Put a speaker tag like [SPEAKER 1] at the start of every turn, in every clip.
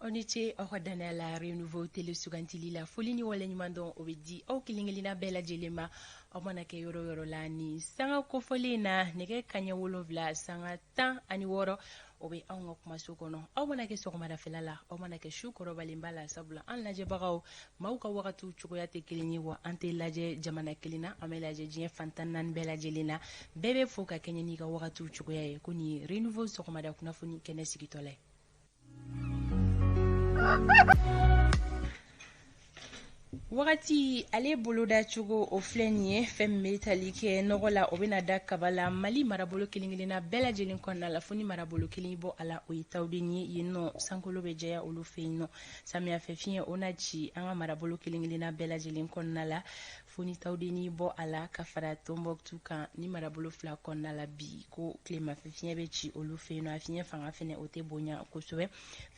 [SPEAKER 1] Aw ni ce aw ka dannaya la Renouveau télé sugantili la. Foli ni waleɲumandɔn o bɛ di aw kelen-kelenna bɛɛ lajɛlen ma, aw mana kɛ yɔrɔ yɔrɔ la ni sanga kofɔlen na. Nɛgɛ kaɲɛ 7 sanga 16, o bɛ anw ka kumaso kɔnɔ. Aw mana kɛ sɔgɔmadafɛla la, aw mana kɛ su kɔrɔbalenba la, sabula an lajɛbagaw maaw ka wagatiw cogoya tɛ kelen ye, wa an tɛ lajɛ jamana kelen na, an bɛ lajɛ diɲɛ fan 14 bɛɛ lajɛlen na. Bɛɛ bɛ fo ka kɛɲɛ n'i ka wagatiw cogoya ye. Ko nin ye Renouveau sɔgɔmada kunnafoni kɛnɛ sigitɔla ye. Wagati ale boloda cogo o filɛ nin ye. Fɛn min bɛ tali kɛ nɔgɔ la, o bɛna da kaba la Mali marabolo kelen-kelenna bɛɛ lajɛlen kɔnɔna la, fo ni marabolo kelen bɔ a la, o ye Tawudeni ye. Yen nɔ sankolo bɛ jɛya olu fɛ yen nɔ. Samiyɛfɛ fiɲɛ o na ci an ka marabolo kelen-kelenna bɛɛ lajɛlen kɔnɔna la, fo ni Tawudeni bɔ a la ka fara Tɔnbɔkutu kan. Ni marabolo fila kɔnɔna la bi, ko tilemafɛ fiɲɛ bɛ ci olu fɛ yen nɔ, a fiɲɛ fanga fɛnɛ o tɛ bonya kosɛbɛ.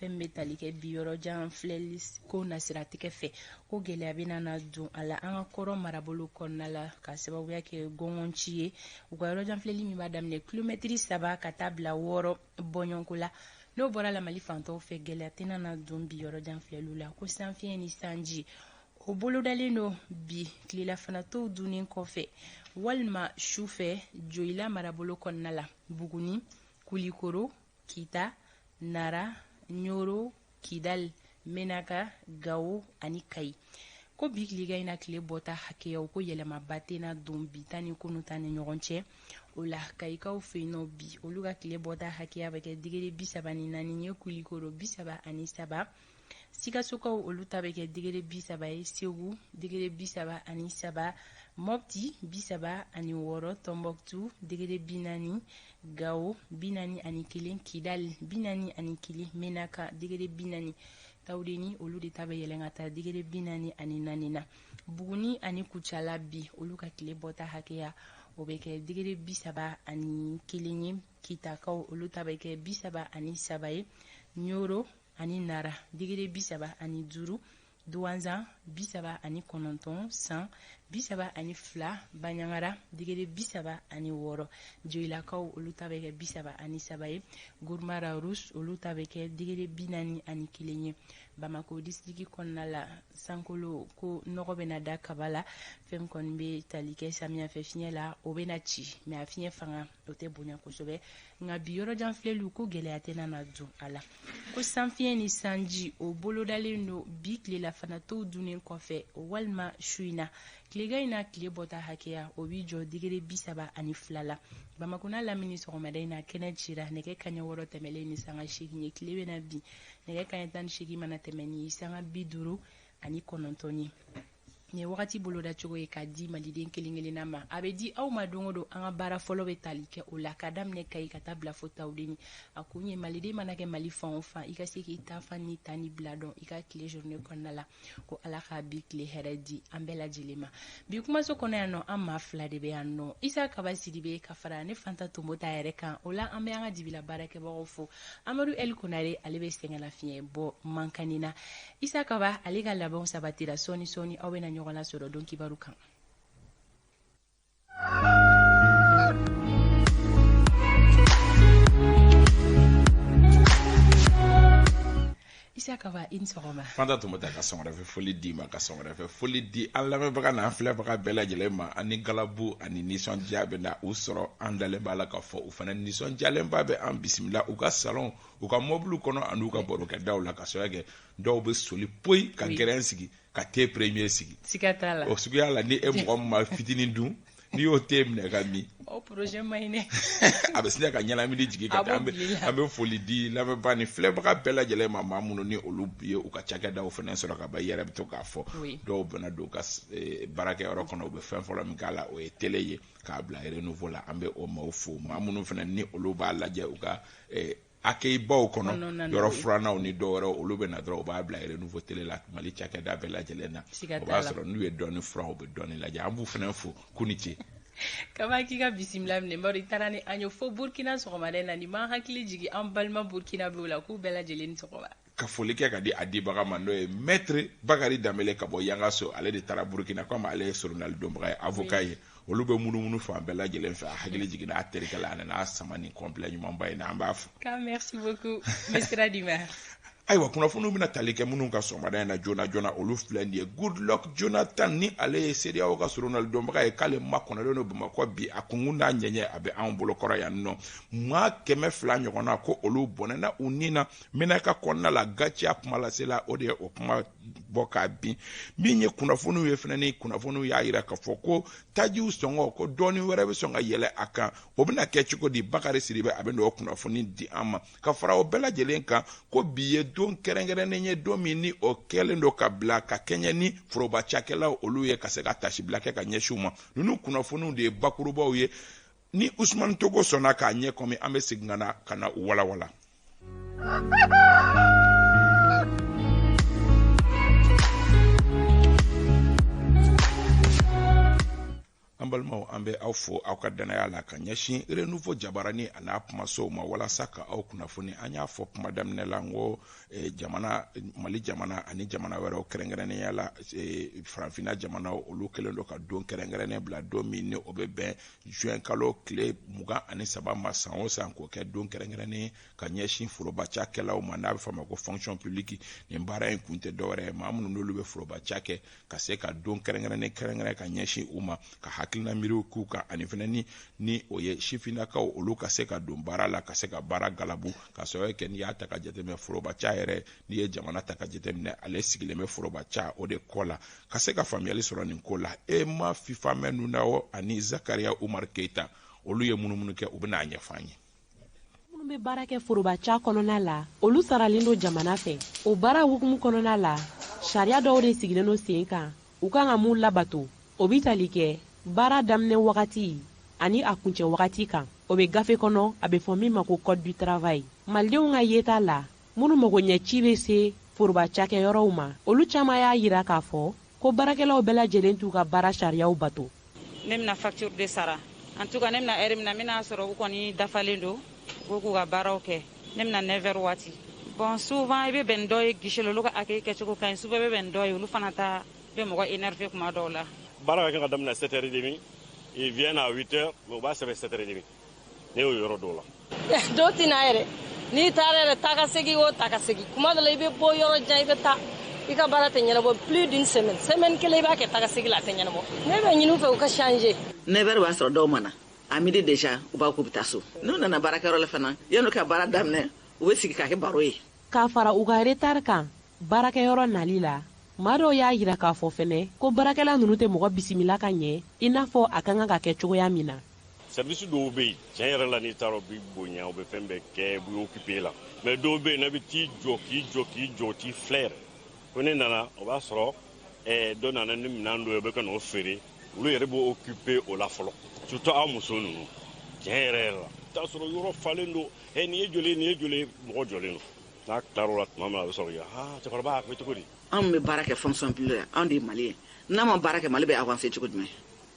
[SPEAKER 1] Fɛn min bɛ tali kɛ bi yɔrɔjan filɛli ko nasiratigɛ fɛ, ko gɛlɛya bɛna na don a la an ka kɔrɔn marabolo kɔnɔna la, ka sababuya kɛ gɔngɔnci ye. U ka yɔrɔjan filɛli min b'a daminɛ kilomɛtiri 3 ka taa bila 6 bɔɲɔgɔnko la. N'o bɔra la, Mali fantɔw fɛ, gɛlɛya tɛna na don bi yɔrɔjan filɛliw la. Ko sanfiɲɛ ni sanji o bolodalen don bi tilela-fanatow dunnen kɔfɛ walima su fɛ Joyila marabolo kɔnɔna la, Buguni, Kulikoro, Kita, Nara, Ɲoro, Kidal, Menaka, Gawo ani Kayi. Ko bi tilegan in na, tile bɔta hakɛyaw ko yɛlɛmaba tɛna don bi ta ni kunu ta ni ɲɔgɔn cɛ. O la, Kayikaw fɛ yen nɔ bi, olu ka tile bɔta hakɛya bɛ kɛ digere 34 ye, Kulikoro 33, Sikasokaw olu ta bɛ kɛ digere 30 ye, Segu digere 33, Mɔpti 36, Tɔnbɔkutu digere 40, Gawo 41, Kidal 41, Menaka digere 40, Tawudeni olu de ta bɛ yɛlɛn ka taa digere 44 na. Buguni ani Kucala bi, olu ka tile bɔta hakɛya o bɛ kɛ digere 31 ye, Kitakaw olu ta bɛ kɛ 33 ye, Ɲoro ani Nara digere 35, Duwanzan 39, San 32, Baɲangara digere 36, Joyilakaw olu ta bɛ kɛ 33 ye, Guruma Rharous olu ta bɛ kɛ digere 41 ye. Bamako disiriki kɔnɔna la, sankolo ko nɔgɔ bɛna da kaba la. Fɛn kɔni bɛ tali kɛ samiyɛfɛ fiɲɛ la, o bɛna ci, mais a fiɲɛ fanga o tɛ bonya kosɛbɛ. Nka bi yɔrɔjan filɛliw ko gɛlɛya tɛna na don a la. Ko sanfiɲɛ ni sanji o bolodalen don bi tilela-fanatow dunnen kɔfɛ walima su in na. Tilegan in na, tile bɔta hakɛya o b'i jɔ digere 32 la. Bamakɔ n'a lamini, sɔgɔmada in na kɛnɛ cira nɛgɛ kaɲɛ 6 tɛmɛlen ni sanga 8 ye. Tile bɛna bin nɛgɛ kaɲɛ 18 mana tɛmɛ ni sanga 59 ye. Nin ye wagati boloda cogo ye k'a di maliden kelen kelenna ma. A bɛ di aw ma don o don. An ka baara fɔlɔ bɛ tali kɛ o la, ka daminɛ Kayi ka taa bila fo Tawudeni. A kun ye maliden mana kɛ Mali fan o fan, i ka se k'i ta fan ni ta ni bila dɔn i ka tile journée kɔnɔna la. Ko Ala ka bi tile hɛrɛ di an bɛɛ lajɛlen ma. Bi kumaso kɔnɔ yan nɔ, an maa fila de bɛ yan nɔ, Isa Kaba Sidibe ka fara ne Fanta Tomota yɛrɛ kan. O la, an bɛ an ka dibila baarakɛbagaw fo. Amadu El Konare, ale bɛ sɛgɛnlafiɲɛ bɔ mankani na. Isa Kaba ale ka labɛnw sabatira. Sɔɔni sɔɔni aw bɛna ɲɔgɔn lasɔrɔ don kibaru kan. Isa Kaba, i ni sɔgɔma.
[SPEAKER 2] Fanta Tomota, ka sɔgɔmada foli d'i ma, ka sɔgɔmada foli di an lamɛnbaga n'an filɛbaga bɛɛ lajɛlen ma. Ani galabu ani nisɔndiya bɛ na u sɔrɔ. An dalen b'a la k'a fɔ u fana nisɔndiyalenba bɛ an bisimila u ka salon, u ka mɔbiliw kɔnɔ ani u ka barokɛdaw la, ka sababu kɛ dɔw bɛ soli poyi ka gɛrɛn sigi ka thé premier sigi.
[SPEAKER 1] Siga t'a la.
[SPEAKER 2] O suguya la, ni e mɔgɔ min ma fitinin dun, n'i y'o te minɛ ka min,
[SPEAKER 1] o projet man ɲi dɛ.
[SPEAKER 2] A bɛ sin ka ɲɛnamini jigin ka taa. An bɛ foli di lamɛnbaa ni filɛbaga bɛɛ lajɛlen ma, maa minnu ni olu ye u ka cakɛdaw fana sɔrɔ ka ban. I yɛrɛ bɛ to k'a fɔ, dɔw bɛna don u ka baarakɛyɔrɔ kɔnɔ, u bɛ fɛn fɔlɔ min k'a la, o ye télé ye k'a bila Renouveau la. An bɛ o maaw fo. Maa minnu fana ni olu b'a lajɛ u ka accueil-baw kɔnɔ, yɔrɔ furannaw ni dɔw wɛrɛ, olu bɛ na dɔrɔn, u b'a bila Renouveau télé la. Mali cakɛda bɛɛ lajɛlen na, o b'a sɔrɔ n'u ye dɔɔni furan, u bɛ dɔɔni lajɛ. An b'u fana fo k'u ni ce.
[SPEAKER 1] Kaba, k'i ka bisimila minɛ. Bari i taara ni an ye fo Burkina sɔgɔmada in na. Nin b'an hakili jigin an balima Burkina b'o la, k'u bɛɛ lajɛlen ni sɔgɔma.
[SPEAKER 2] Ka foli kɛ ka di a dibaga ma, n'o ye maître Bakari Danbele ka bɔ Yangaso. Ale de taara Burukina, komi ale ye soronali donbaga ye, avocat ye, olu bɛ munumunu fan bɛɛ lajɛlen fɛ. A hakili jiginna a terikɛ la, a nana a sama ni complet ɲumanba in na. An b'a fo.
[SPEAKER 1] Ka merci beaucoup. N bɛ sira d'i ma.
[SPEAKER 2] Ayiwa, kunnafoniw bɛna tali kɛ minnu ka sɔgɔmada in na joona joona, olu filɛ nin ye. Goodluck Jonathan, ni ale ye CEDEAO ka soronali dɔnbaga ye, k'ale makɔnɔlen don Bamakɔ bi. A kunkun n'a ɲɛɲɛ, a bɛ anw bolokɔrɔ yan nɔ. Maa 200 ɲɔgɔnna, ko olu bɔnɛna u ni na Menaka kɔnɔna la. Gaciya kumalasela, o de ye o kuma bɔ k'a bin. Min ye kunnafoniw ye fɛnɛ, ni kunnafoniw y'a yira k'a fɔ ko tajiw sɔngɔ, ko dɔɔni wɛrɛ bɛ sɔn ka yɛlɛ a kan. O bɛna kɛ cogo di? Bakari Sidibe, a bɛ n'o kunnafoni di an ma. Ka fara o bɛɛ lajɛlen kan, ko bi ye don kɛrɛnkɛrɛnnen ye, don min ni o kɛlen don ka bila ka kɛɲɛ ni foroba cakɛlaw olu ye, ka se ka tasibila kɛ ka ɲɛsin u ma. Ninnu kunnafoniw de ye bakurubaw ye. Ni Usumani Togo sɔnna k'a ɲɛ kɔmi, an bɛ segin ka na ka na u walawala. An balimaw, an bɛ aw fo aw ka dannaya la ka ɲɛsin Renouveau jabarani a n'a kumasow ma walasa ka aw kunnafoni. An y'a fɔ kuma daminɛ la n ko jamana Mali jamana ani jamana wɛrɛw, kɛrɛnkɛrɛnnenya la farafinna jamanaw, olu kɛlen don ka don kɛrɛnkɛrɛnnen bila, don min ni o bɛ bɛn juin kalo tile 23 ma san o san, k'o kɛ don kɛrɛnkɛrɛnnen ka ɲɛsin foroba cakɛlaw ma, n'a bɛ fɔ a ma ko fonction publique. Nin baara in kun tɛ dɔwɛrɛ ye, maa minnu n'olu bɛ foroba ca kɛ, ka se ka don kɛrɛnkɛrɛnnen kɛrɛnkɛrɛn ka ɲɛsin u ma, ka hakilina miiriw k'u kan, ani fɛnɛ ni o ye sifinnakaw, olu ka se ka don baara la, ka se ka baara galabu. Ka sababu kɛ, n'i y'a ta ka jateminɛ, foroba ca yɛrɛ, n'i ye jamana ta ka jateminɛ, ale sigilen bɛ foroba ca o de kɔ la. Ka se ka faamuyali sɔrɔ nin ko la, Ema Fifa Mɛnunawo ani Zakaria Umar Keita, olu ye munumunu kɛ, u bɛna a ɲɛfɔ an ye.
[SPEAKER 3] Minnu bɛ baara kɛ foroba ca kɔnɔna la, olu saralen don jamana fɛ. O baara hukumu kɔnɔna la, sariya dɔw de sigilen don sen kan, u kan ka mun labato. O bɛ tali kɛ baara daminɛ wagati ani a kuncɛ wagati kan. O bɛ gafe kɔnɔ, a bɛ fɔ min ma ko Code du travail. Malidenw ka yeta la, minnu mago ɲɛ ci bɛ se foroba cakɛyɔrɔw ma, olu caman y'a yira k'a fɔ ko baarakɛlaw bɛɛ lajɛlen t'u ka baara sariyaw bato.
[SPEAKER 4] Ne bɛna facture de sara. En tout cas, ne bɛna heure min na, n bɛna sɔrɔ u kɔni dafalen don, u k'u ka baaraw kɛ. Ne bɛna 9 heures waati. Bon, souvent i bɛ bɛn ni dɔw ye guichet la, olu ka accueil kɛcogo ka ɲi. Souvent i bɛ bɛn ni dɔw ye, olu fana ta bɛ mɔgɔ énervé kuma dɔw la.
[SPEAKER 5] Baara ka kan ka daminɛ 7h30, ils viennent à 8h, mais u b'a sɛbɛn 7h30. Ne y'o yɔrɔ dɔw la.
[SPEAKER 6] Dɔw tɛ na yɛrɛ. N'i taara yɛrɛ, taa ka segin o taa ka segin, kuma dɔ la i bɛ bɔ yɔrɔ jan, i bɛ taa, i ka baara tɛ ɲɛnabɔ plus d'une semaine. Semaine kelen i b'a kɛ taa ka segin la, a tɛ ɲɛnabɔ. Ne bɛ ɲini u fɛ u ka changer.
[SPEAKER 7] 9 heures b'a sɔrɔ dɔw ma na. À midi déjà, u b'a k'u bɛ taa so. N'u nana baarakɛyɔrɔ la fana, yan'u ka baara daminɛ, u bɛ sigi k'a kɛ baro ye.
[SPEAKER 3] K'a fara u ka retard kan baarakɛyɔrɔ nali la, maa dɔw y'a yira k'a fɔ fɛnɛ ko baarakɛla ninnu tɛ mɔgɔ bisimila ka ɲɛ i n'a fɔ a ka kan ka kɛ cogoya min na.
[SPEAKER 5] Service dɔw bɛ yen, tiɲɛ yɛrɛ la, n'i taara, u b'i bonya, u bɛ fɛn bɛɛ kɛ, u b'i occupé la. Mais dɔw bɛ yen, n'a bɛ t'i jɔ k'i jɔ k'i jɔ, u t'i filɛ yɛrɛ. Ko ne nana, o b'a sɔrɔ dɔ nana ni minɛn dɔ ye, u bɛ ka n'o feere, olu yɛrɛ b'o occupé o la fɔlɔ. Surtout aw muso ninnu, tiɲɛ yɛrɛ yɛrɛ la, i t'a sɔrɔ yɔrɔ falen don. Nin ye joli ye, nin ye joli ye, mɔgɔ jɔlen don. N'a tilar'o la tuma min na, a bɛ sɔrɔ k'i ah, cɛkɔrɔba, a bɛ cogo di?
[SPEAKER 7] Anw bɛ baara kɛ fonction publique la, anw de ye Mali ye. N'an ma baara kɛ, Mali bɛ avancer cogo jumɛn?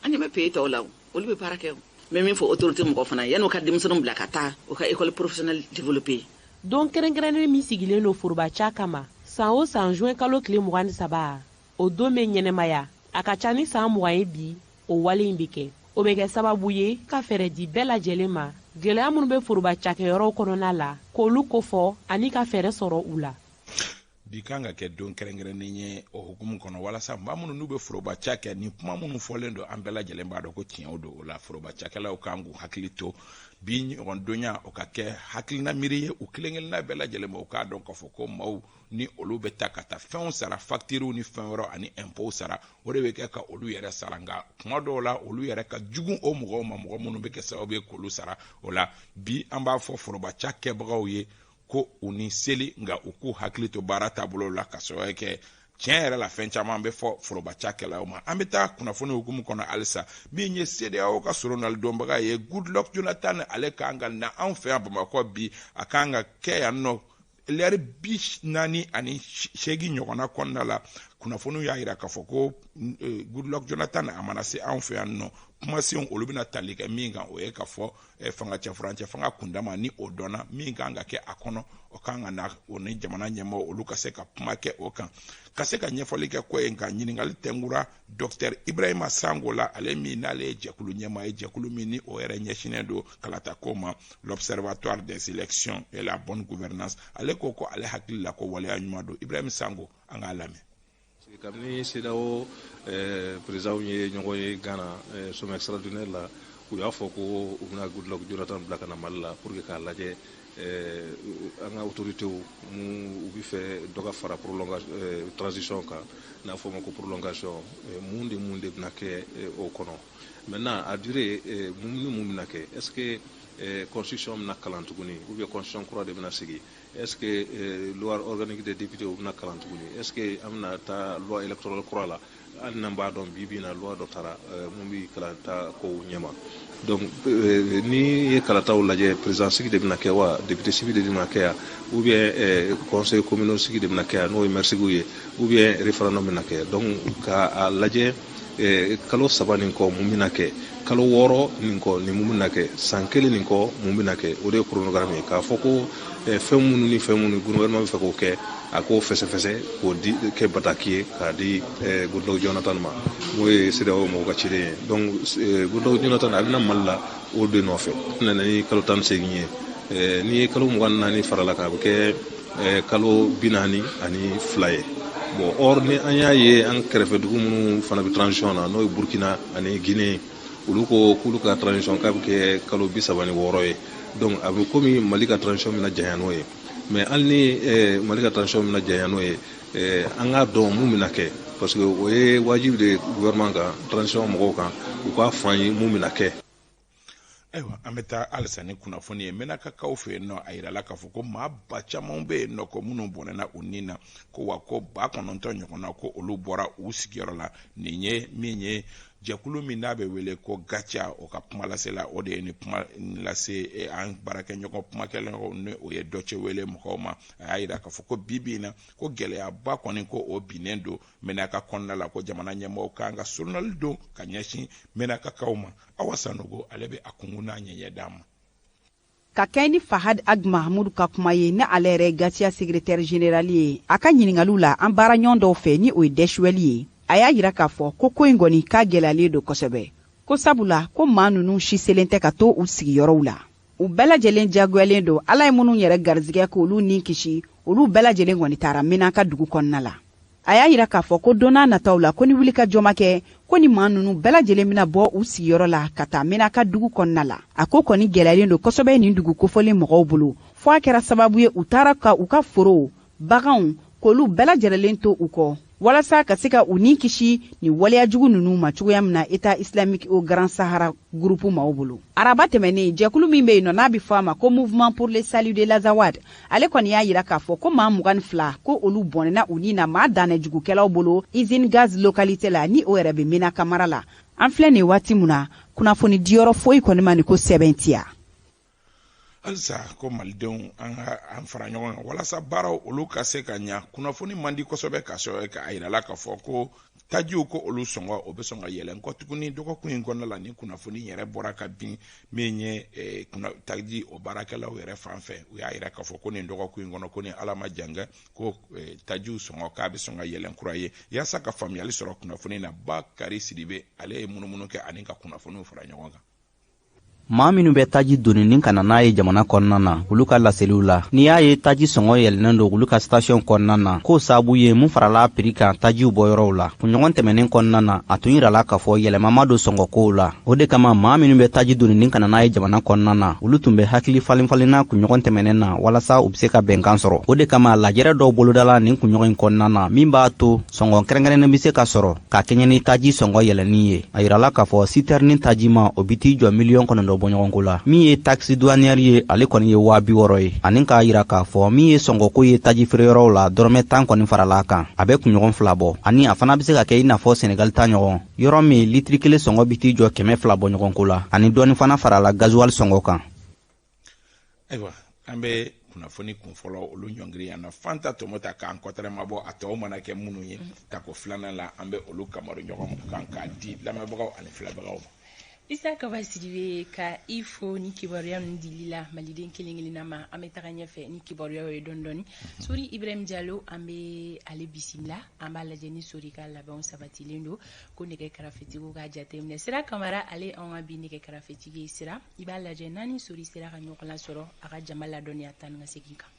[SPEAKER 7] An ɲɛ bɛ pays tɔw la, olu bɛ baara kɛ. N bɛ min fɔ autorité mɔgɔ fana, yan'u ka denmisɛnninw bila ka taa u ka école professionnelle développer.
[SPEAKER 3] Don kɛrɛnkɛrɛnnen min sigilen don foroba ca kama san o san, juin kalo tile 23, o don bɛ ɲɛnɛmaya. A ka ca ni san 20 ye bi o wale in bɛ kɛ. O bɛ kɛ sababu ye ka fɛɛrɛ di bɛɛ lajɛlen ma, gɛlɛya minnu bɛ foroba cakɛyɔrɔw kɔnɔna la, k'olu kofɔ ani ka fɛɛrɛ sɔrɔ u la.
[SPEAKER 2] Bi kan ka kɛ don kɛrɛnkɛrɛnnen ye o hukumu kɔnɔ, walasa maa minnu n'u bɛ foroba ca kɛ, nin kuma minnu fɔlen don, an bɛɛ lajɛlen b'a dɔn ko tiɲɛw don. O la, foroba cakɛlaw kan k'u hakili to bi ɲɔgɔn donya, o ka kɛ hakilina miiri ye u kelen kelenna bɛɛ lajɛlen ma. U k'a dɔn k'a fɔ ko maaw ni olu bɛ taa ka taa fɛnw sara, factures ni fɛn wɛrɛw ani impôts sara, o de bɛ kɛ ka olu yɛrɛ sara. Nka kuma dɔw la, olu yɛrɛ ka jugu o mɔgɔw ma, mɔgɔ minnu bɛ kɛ sababu ye k'olu sara. O la bi, an b'a fɔ foroba ca kɛbagaw ye ko u ni seli, nka u k'u hakili to baara taabolo la, ka sababu kɛ tiɲɛ yɛrɛ la, fɛn caman bɛ fɔ foroba cakɛlaw ma. An bɛ taa kunnafoni hukumu kɔnɔ halisa. Min ye CEDEAO ka soronali dɔnbaga ye, Goodluck Jonathan, ale kan ka na anw fɛ yan Bamakɔ bi. A kan ka kɛ yan nɔ lɛri 48 ɲɔgɔnna kɔnɔna la. Kunnafoniw y'a yira k'a fɔ ko Goodluck Jonathan, a mana se anw fɛ yan nɔ, Kumasenw olu bɛna tali kɛ min kan, o ye ka fɔ fanga cɛfurancɛ fanga kundama ni o dɔnna, min kan ka kɛ a kɔnɔ, o kan ka na o ni jamana ɲɛmɔgɔ olu ka se ka kuma kɛ o kan, ka se ka ɲɛfɔli kɛ ko in kan. Ɲininkali tɛnkura Dr Ibrahima Sango la, ale min n'ale ye jɛkulu ɲɛmaa ye, jɛkulu min ni o yɛrɛ ɲɛsinnen don kalatako ma, l'Observatoire des élections et la bonne gouvernance. Ale ko ko ale hakili la ko waleya ɲuman don. Ibrahima Sango, an k'a lamɛn.
[SPEAKER 8] Kabini CEDEAO présidents ye ɲɔgɔn ye Ghana, sommet extraordinaire la, u y'a fɔ ko u bɛna Goodluck Jonathan bila ka na Mali la pour que k'a lajɛ an ka autorités mun u bɛ fɛ dɔ ka fara prolongation transition kan, n'a fɔ o ma ko prolongation, mun de bɛna kɛ o kɔnɔ. Maintenant, a durée, mun ni mun bɛna kɛ? Est ce que constitution bɛna kalan tuguni ou bien constitution kura de bɛna sigi? Est ce que loi organique des députés u bɛna kalan tuguni? Est ce que an bɛna taa loi électorale kura la, hali n'an b'a dɔn bi bi in na loi dɔ taara mun bɛ kalata kow ɲɛma? Donc ni ye kalataw lajɛ, président sigi de bɛna kɛ wa, député sigi de bɛna kɛ yan, ou bien conseil communal sigi de bɛna kɛ yan, n'o ye maire sigiw ye, ou bien référendum bɛna kɛ? Donc k'a lajɛ kalo 3 nin kɔ, mun bɛna kɛ? Kalo 6 nin kɔ, nin mun bɛna kɛ? San 1 nin kɔ, mun bɛna kɛ? O de ye chronogramme ye, k'a fɔ ko fɛn minnu ni fɛn minnu gouvernement bɛ fɛ k'o kɛ, a k'o fɛsɛfɛsɛ k'o di kɛ bataki ye k'a di Goodluck Jonathan ma, n'o ye CEDEAO mɔgɔw ka ciden ye. Donc Goodluck Jonathan a bɛna Mali la o de nɔfɛ. Nana ni kalo 18 ye, n'i ye kalo 24 farala kan, a bɛ kɛ kalo 42 ye. Bon, or ni an y'a ye an kɛrɛfɛ dugu minnu fana bɛ transition na, n'o ye Burkina ani Guinée, olu ko k'olu ka transition k'a bɛ kɛ kalo 36 ye. Donc a bɛ komi Mali ka transition bɛna janya n'o ye. Mais hali ni Mali ka transition bɛna janya n'o ye, an k'a dɔn mun bɛna kɛ, parce que o ye wajibi de gouvernement kan, transition mɔgɔw kan, u k'a fɔ an ye mun bɛna kɛ.
[SPEAKER 2] Ayiwa, an bɛ taa halisa ni kunnafoni ye Mɛnakakaw fɛ yen nɔ. A yirala k'a fɔ ko maa ba caman bɛ yen nɔ ko minnu bɔnɛna u ni na, ko wa ko 9000 ɲɔgɔnna ko olu bɔra u sigiyɔrɔ la. Nin ye min ye, jɛkulu min n'a bɛ wele ko GATIA, o ka kuma lasela, o de ye ni kuma lase an baarakɛɲɔgɔn kumakɛɲɔgɔn ni o ye Deutsche Welle mɔgɔw ma. A y'a yira k'a fɔ ko bi bi in na, ko gɛlɛyaba kɔni ko o binnen don Mɛnaka kɔnɔna la, ko jamana ɲɛmɔgɔw kan ka surunali don ka ɲɛsin Mɛnakakaw ma. Awa Sanogo, ale bɛ a kunkun n'a ɲɛɲɛ d'an ma.
[SPEAKER 9] Ka kɛɲɛ ni Fahad Ag Mahamudu ka kuma ye, ni ale yɛrɛ ye GATIA secrétaire général ye, a ka ɲiningaliw la an baaraɲɔgɔn dɔw fɛ, ni o ye Deutsche Welle ye, a y'a yira k'a fɔ ko ko in kɔni k'a gɛlɛyalen don kosɛbɛ, ko sabula ko maa ninnu si selen tɛ ka to u sigiyɔrɔw la. U bɛɛ lajɛlen jagoyalen don. Ala ye minnu yɛrɛ garizigɛ k'olu ni kisi, olu bɛɛ lajɛlen kɔni taara Menaka dugu kɔnɔna la. A y'a yira k'a fɔ ko don n'a nataw la, ko ni wulikajɔ ma kɛ, ko ni maa ninnu bɛɛ lajɛlen bɛna bɔ u sigiyɔrɔ la ka taa Menaka dugu kɔnɔna la. A ko kɔni gɛlɛyalen don kosɛbɛ nin dugu kofɔlen mɔgɔw bolo, fɔɔ a kɛra sababu ye u taara ka u ka forow, baganw, k'olu bɛɛ lajɛlen to u kɔ walasa ka se ka u ni kisi ni waleyajugu ninnu ma cogoya min na, État islamique au Grand Sahara groupe maaw bolo. Araba tɛmɛnen, jɛkulu min bɛ yen nɔ n'a bɛ fɔ a ma ko Mouvement pour le salut de l'Azawad, ale kɔni y'a yira k'a fɔ ko maa 22, ko olu bɔnɛna u ni na maa dannɛjugukɛlaw bolo Usine Gaz localité la, ni o yɛrɛ bɛ Menaka mara la. An filɛ nin waati mun na, kunnafoni diyɔrɔ foyi kɔni ma nin ko sɛbɛntiya.
[SPEAKER 2] Halisa ko malidenw, an ka an fara ɲɔgɔn kan walasa baaraw olu ka se ka ɲa. Kunnafoni man di kosɛbɛ ka sɔrɔ a yirala k'a fɔ ko tajiw ko olu sɔngɔ o bɛ sɔn ka yɛlɛn kɔ tuguni dɔgɔkun in kɔnɔna la. Ni kunnafoni yɛrɛ bɔra ka bin min ye taji o baarakɛlaw yɛrɛ fan fɛ, u y'a yira k'a fɔ ko nin dɔgɔkun in kɔnɔ, ko ni Ala ma jan kɛ, ko tajiw sɔngɔ k'a bɛ sɔn ka yɛlɛn kura ye. Yaasa ka faamuyali sɔrɔ kunnafoni na, Bakari Sidibe, ale ye munumunu kɛ ani ka kunnafoniw fara ɲɔgɔn kan.
[SPEAKER 10] Maa minnu bɛ taji doni ni ka na n'a ye jamana kɔnɔna na, olu ka laseliw la, n'i y'a ye taji sɔngɔ yɛlɛnnen don olu ka station kɔnɔna na, k'o sababu ye mun farala prix kan tajiw bɔyɔrɔw la. Kunɲɔgɔn tɛmɛnen kɔnɔna na, a tun yirala k'a fɔ yɛlɛma ma don sɔngɔkow la. O de kama maa minnu bɛ taji doni ni ka na n'a ye jamana kɔnɔna na, olu tun bɛ hakili falen falenna kunɲɔgɔn tɛmɛnen na walasa u be se ka bɛnkan sɔrɔ. O de kama lajɛrɛ dɔw bolodala nin kunɲɔgɔn in kɔnɔna na, min b'a to sɔngɔ kɛrɛnkɛrɛnnen be se ka sɔrɔ ka kɛɲɛ ni taji sɔngɔ yɛlɛnni ye. A yirala k'a fɔ citerne tajima, o bi t'i jɔ miliyɔn 9 bɔɲɔgɔnko la. Min ye taxe douanière ye, ale kɔni ye 60 000 ye. Ani k'a yira k'a fɔ min ye sɔngɔko ye taji feereyɔrɔw la, dɔrɔmɛ 10 kɔni farala a kan, a bɛ kunɲɔgɔn 2 bɔ. Ani a fana be se ka kɛ i n'a fɔ Senegal ta ɲɔgɔn, yɔrɔ min litiri kelen sɔngɔ bi t'i jɔ 200 bɔɲɔgɔnko la, ani dɔɔni fana farala gasoil sɔngɔ kan.
[SPEAKER 2] Ayiwa, an bɛ kunnafoni kunfɔlɔ olu ɲɔngiri yan na. Fanta Tɔmɔta k'an kɔtɛrɛma bɔ a tɔw mana kɛ minnu ye tako filanan la, an bɛ olu kamaru ɲɔgɔn kan k'a di lamɛnbagaw ani filɛbagaw ma.
[SPEAKER 1] Isa Kaba Sidibe, ka i fo ni kibaruya ninnu dili la maliden kelen kelenna ma. An bɛ taga ɲɛfɛ ni kibaruyaw ye dɔɔni dɔɔni. Sori Ibrahim Jalo, an bɛ ale bisimila. An b'a lajɛ ni Sori ka labɛnw sabatilen don, ko nɛgɛ karafetigiw ka jateminɛ. Sira Kamara, ale anw ka bi nɛgɛ karafetigi ye. Sira, i b'a lajɛ n'a ni Sori sera ka ɲɔgɔn lasɔrɔ a ka jama ladɔnniya tan ni ka segin kan.